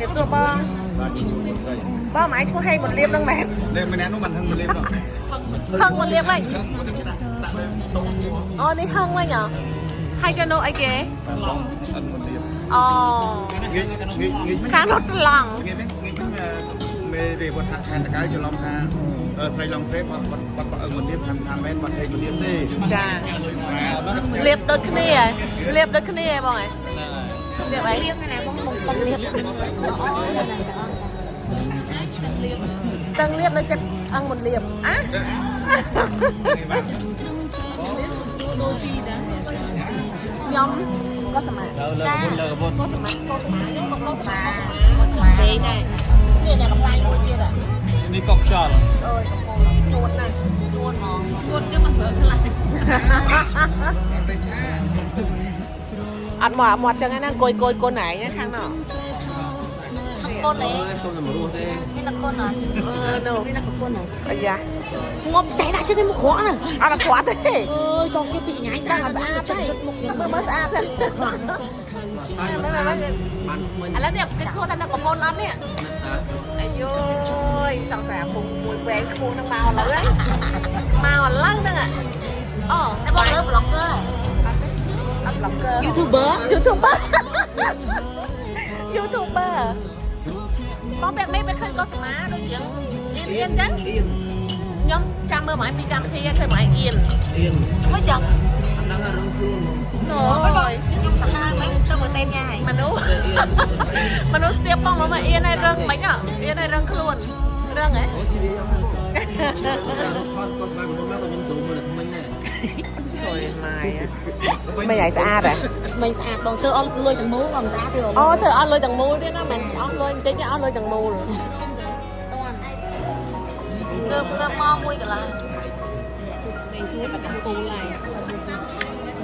គេសួរបងបងម៉ែឈ្មោះហេងមុនលៀបហ្នឹងមែន នេះម្នាក់នោះមិនហឹងមិនលៀបនោះ ហឹងមុនលៀបវិញ ហឹងមិនដាក់ដាក់លើតុ អូនេះហឹងវិញហ៎ហើយចុះនោះអីគេ បងអត់មិនលៀប អូ ងាយងាយងាយមិន ខាងនោះត្រឡង់ ងាយងាយមេរៀបថាខែតកៅច្រឡំថាស្រីឡងស្រីបាត់បាត់បាត់អឹងមិនលៀបថាថាមែនបាត់ហេងមិនលៀបទេ ចាលៀបដូចគ្នាលៀបដូចគ្នាបងឯងលៀបអី លៀបណាបងបងប៉ុនលៀបអូ តឹងលៀបនៅចិត្តអង្គមុនលៀបអាខ្ញុំក៏សម័យ ចា លើកពុន ក៏សម័យក៏សម័យខ្ញុំក៏ក៏សម័យ មកស្មា ទេណែនេះអ្នកកំ pl ែងមួយទៀត នេះកុកខ្យល់ អើយកំពុងស្ងួនណាស់ ស្ងួនហ្មង ពួតចឹងមិនប្រើខ្លាំង អត់មកមាត់ចឹងឯណាអង្គុយកុយកូនឯងខាងណោះ កូនឯង សូមតែមករស់ទេ មានតែកូនអត់ អឺនោះ មានតែកូនអត់ អាយ៉ា ងប់ចៃដាក់ជើងឲ្យមុខក្រក់ណា អត់ខ្វាត់ទេ អើយចង់គេពីចងាយស្អាត ស្អាត ចិត្ត ហើយ មុខ មើលមើលស្អាតទេ បានមិញ ឥឡូវនេះគេសួរថានៅប្រពន្ធអត់នេះអាយយសង្សារពុំមួយវែងខ្ពស់ហ្នឹងមកឥឡូវហ្នឹងមកឥឡូវហ្នឹងអូ តែបងលើ blogger អត់ blogger YouTuber YouTuber YouTuber បងពាក់មេពេលឃើញកុសមាដូចរៀងអៀនអៀនចឹងខ្ញុំចាំមើលមកឯងពីកម្មវិធីឃើញមកឯងអៀន អៀន មិនចឹង អាហ្នឹងរឹងខ្លួន អូយ ខ្ញុំសាហាវមែនទៅមើលទេមញ៉ាយ មនុស្សមនុស្សស្ទាបបងមកមកអៀនឲ្យរឹងមិនហ៎អៀនឲ្យរឹងខ្លួនរឹងហ៎ អូជីរីអត់ខត់កុសមាមុនមកក៏ខ្ញុំស្រួលមើលតែមិញដែរ សួយម៉ាយមិនឲ្យស្អាតហ៎ មិនស្អាតបងធ្វើអត់លុយទាំងមូលបងស្អាតទេបង អូធ្វើអស់លុយទាំងមូលទៀតណាមិនអស់លុយបន្តិចទេអស់លុយទាំងមូល ងើបងើបមកមួយកន្លះ នេះគឺតែកំពូលហើយ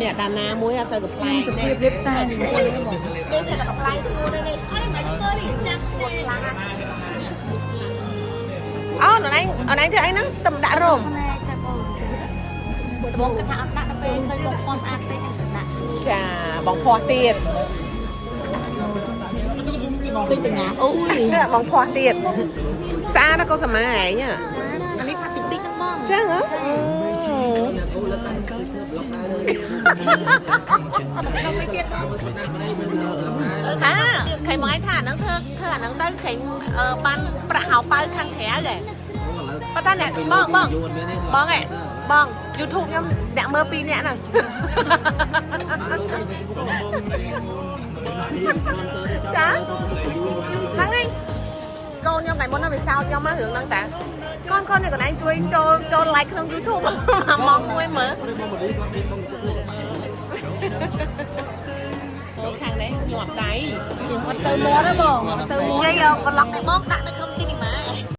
មានអាដាណាមួយអត់សូវកំប្លែង សុភាពរៀបសារ នេះសិតតែកំប្លែងស្ងួននេះ អត់មិនទៅនេះចាំឆ្នេរ អូនឯងអូនឯងធ្វើអីហ្នឹងតំដាក់រោម ណែចាបងបងគិតថាអត់ដាក់ដល់ពេលឃើញបងពណ៌ស្អាតពេកអញដាក់ ចាបងភ័ស្តុទៀត ឃើញបញ្ញាអូយ បងភ័ស្តុទៀតស្អាតណាស់កុសមាឯង អានេះផាត់តិចតិចហ្នឹងបង ចឹងហ៎ អ្នកគូលើកតែធ្វើប្លុកដែរ ដល់ពេលទៀតបង ណាស់ប្តីធ្វើប្លុកដែរ សាខៃមកឯងថាអាហ្នឹងធ្វើធ្វើអាហ្នឹងទៅខៃបានប្រាក់ហៅប៉ៅខាងក្រៅហ៎ប៉ុន្តែអ្នកបងបងបងឯងបង YouTube ខ្ញុំអ្នកមើល2នាក់ហ្នឹងចាហ្នឹងឯងកូនខ្ញុំថ្ងៃមុនហ្នឹងវាសោតខ្ញុំមករឿងហ្នឹងតាកូនកូននេះកូនឯងជួយចូលចូល like ក្នុង YouTube មួយម៉ោងមួយមើលអូខាងនេះញាប់ដៃ អត់សូវមាត់ទេបងអត់សូវមាត់ និយាយប្លុកនេះបងដាក់នៅក្នុង